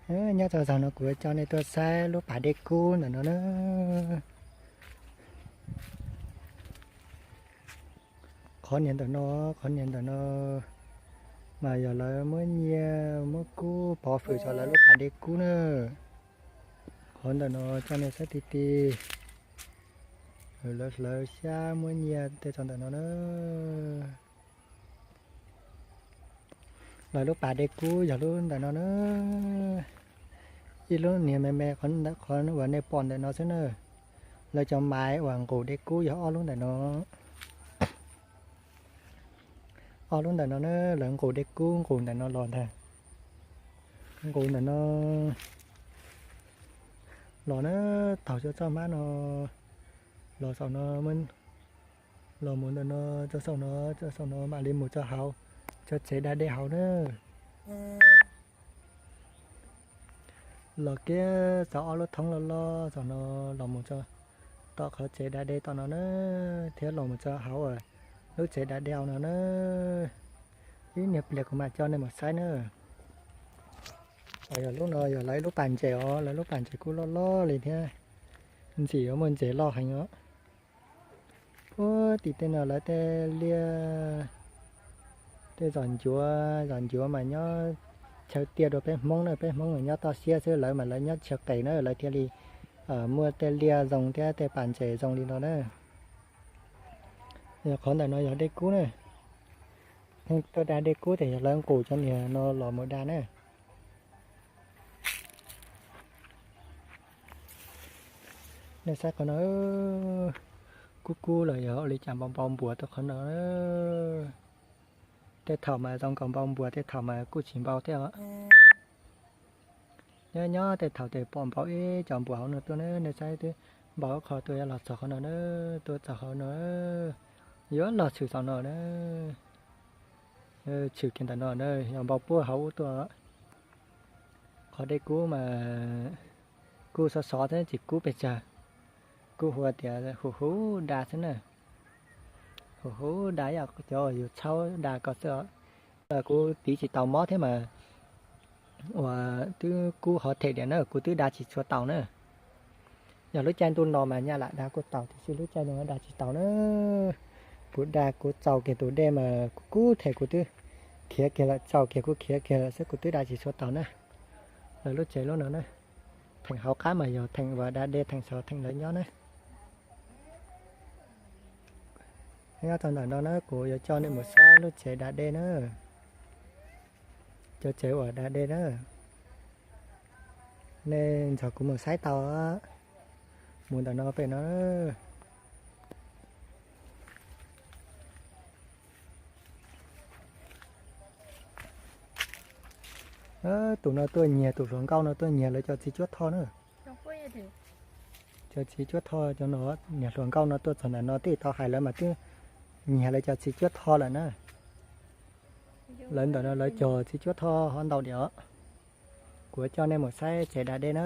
Nyob rau zaum no kuv coj nej tuaj saib lub pas dej kub ntawm no na. Qhov niag ntawm no, qhov niag ntawm no mas yog lawv muab nyiaj muab kub pov fwm rau lawv lub pas dej kub na. Qhov ntawm no coj nej saib ti ti, lawv hlawv xyab muab nyiaj tej rau ntawm no na. Lawv lub pas dej kub yog lub ntawm no na. Ib lub niag me me qhov uas nej pom ntawm no xwb na. Lawv cov maiv uas nqus dej kub yog ob lub ntawm no. Ob lub ntawm no na, lawv nqus dej kub nqus ntawm no los ntag. Nqus ntawm no los na, taug cov txoj hmab no los saum no, los mus ntawm no, rau saum no, rau saum no mam li mus rau hauv cov tsev da dej hauv na. Los kiag saum ob lub thoob loj loj saum no, los mus rau tom qhov tsev da dej tom no na, thiab los mus rau hauv lub tsev da dej hauv no na. Ib niag pliag kuv mam coj nej mus saib na. Yog lub no yog lawv lub pas ntses os, lawv lub pas ntses kuj loj loj li thiab, ntxim yuav muaj ntses loj heev os. Puag tim tej no lawv tej liaj, tej zos ncuav, zos ncuav mas nyob chaw tiaj dua peb Hmoob na, peb Hmoob mas nyob toj siab xwb, lawv mas lawv nyob chaw qes na, lawv thiaj li muaj tej liaj zoo thiab tej pas ntses zoo li no na. Yog qhov ntawm no yog dej kub na. Tuaj da dej kub ces yog lawv nqus cov niag no los mus da na. Nej saib qhov no, kub kub los yog ua li cas npau npau npuas tuaj qhov no. Tej thaum mas zoo nkaus npau npuas, tej thaum mas kuj tsis npau thiab os. Nyob nyob tej thaum ces pom npau ib co npuas hauv no tuaj na, nej saib twb npau ib qho tuaj los txog qhov no na, tuaj txog qhov no, yuav los tshwm saum no na. Tshwm kiag ntawm no na, yog npau puag hauv ub tuaj. Qhov dej kub mas kuj sov sov thiab tsis kub pes tsawg, kuj hu tias huv huv da xwb na. Huv huv da ib yam cov yus txhaub da ko xwb os. Kuv tiv tsis tau mob thiab mas uas twb kub hov them diam na, kuv twb da tsis tshua tau na. Yog lub caij ntuj no mas nyaj lam da kuj tau, tiam sis lub caij no da tsis tau na. Kuv da kuv txaus kiag tus dej mas kuv kub them kuv twb khiav kiag lawm, txaus kiag kuv khiav kiag lawm xwb, kuv twb da tsis tshua tau na. Lawv lub tsev lub no na, theem hauv qab mas yog theem uas da dej, theem saud theem lawv nyob na. Nyob rau ntawm no na, kuv yuav coj nej mus saib lub tsev da dej na. Cov tsev uas da dej na, nej nrog kuv mus saib tau. Mus ntawm no pem no. Tus no tuaj nyiag, tus hluas nkauj no tuaj nyiag lawv cov txiv cuab thoj na. Cov txiv cuab thoj cov no, niag hluas nkauj no tuaj txog ntawm no twb tau hais lawv mas twb nyiag lawv cov txiv cuab thoj lawm na. Lawv ntawm no lawv cog txiv cuab thoj ho ntau diam os. Kuv coj nej mus saib tsev da dej na.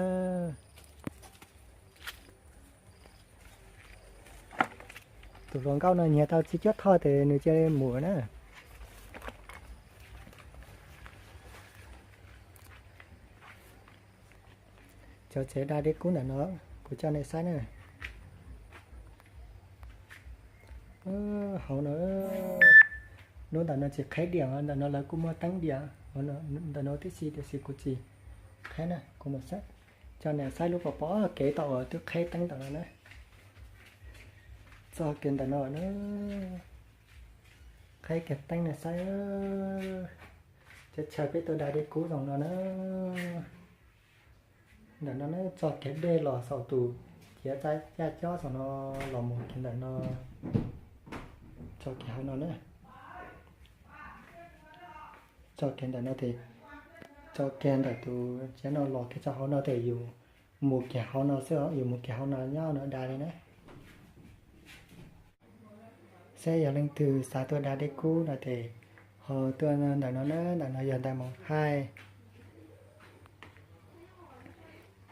Tus hluas nkauj no nyiag tau txiv cuab thoj ces nws cia li mus na. Cov tsev da dej kub ntawm no, kuv coj nej saib na. Hauv no, lub ntawm no tsis qheb diam, ntawm no lawv kuj muaj teeb diam, ntawm no tib si tiam sis kuv tsis qheb na, kuv mus coj nej saib lub pos pos kev tau uas twb qheb teeb ntawm no na. Txog kiag ntawm no na, qheb kiag teeb nej saib. Cov chaw peb tuaj da dej kub zoo no na. Ntawm no na, txog kiag dej los saum tus ciav caj cob saum no los mus kiag ntawm no, txog kiag hauv no na. Txog kiag ntawm no ces, txog kiag ntawm tus ciav no los kiag txog hauv no ces yus mus kiag hauv no xwb, yus mus kiag hauv no nyob no da li na. Seb yog leej twg xav tuaj da dej kub no ces ho tuaj ntawm no na, ntawm no yog ntawm Moos Haij.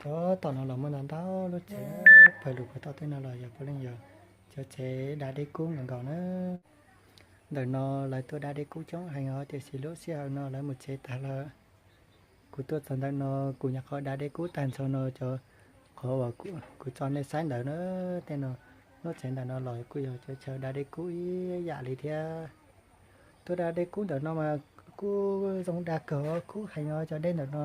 Cov tom no los muaj ntau ntau lub tsev, pawg lug puag tom tej no los yog puav leej yog cov tsev da dej kub nkaus nkaus na. Ntawm no lawv tuaj da dej kub coob heev os, tiam sis lub sij hawm no lawv mus tsev tag lawm. Kuv tuaj txog ntawm no, kuv nyuam qhuav da dej kub tag nrho no, cov qhov uas kuv tso nej saib ntawd na, tej no, lub tsev ntawm no los kuj yog cov chaw da dej kub ib yam li thiab. Tuaj da dej kub ntawm no mas kuj zoo da kawg, kub heev os, cov dej ntawm no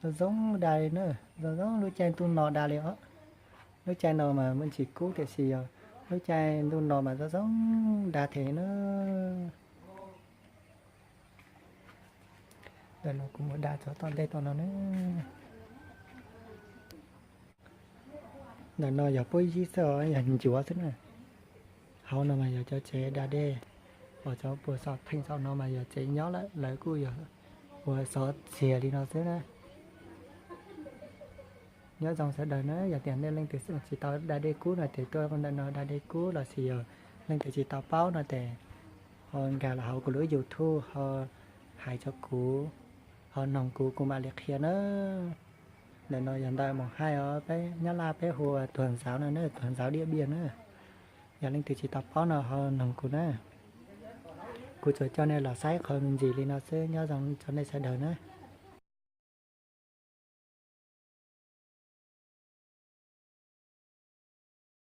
zoo zoo da li na, zoo zoo lub caij ntuj no da li os. Lub caij no mas muaj ntsis kub tiam sis yog lub caij ntuj no mas zoo zoo da thiab na. Ntawm no kuv mus da txog tom ntej tom no na. Ntawm no yog puab yig xwb os, yog ncuav xwb na. Hauv no mas yog cov tsev da dej uas cov puag saum theem saum no mas yog tsev nyob lawm, lawv kuj yog ua xov txiag li no xwb na. Nyob zoo sawv daws na, yog tias nej leej twg tsis tau da dej kub no ces tuaj ntawm no da dej kub, los sis yog leej twg tsis tau paub no ces ho nkag los hauv kuv lub YouTube ho hais rau kuv, ho noog kuv, kuv mam li qhia na. Ntawm no yog ntawm Moos Haij os, peb Nyab Laj peb hu ua tuag ntxauv no na, tuag ntxauv Diaj Npiaj na. Yog leej twg tsis tau paub no ho noog kuv na. Kuv tsuas coj nej los saib qhov me ntsis li no xwb, nyob zoo rau nej sawv daws na.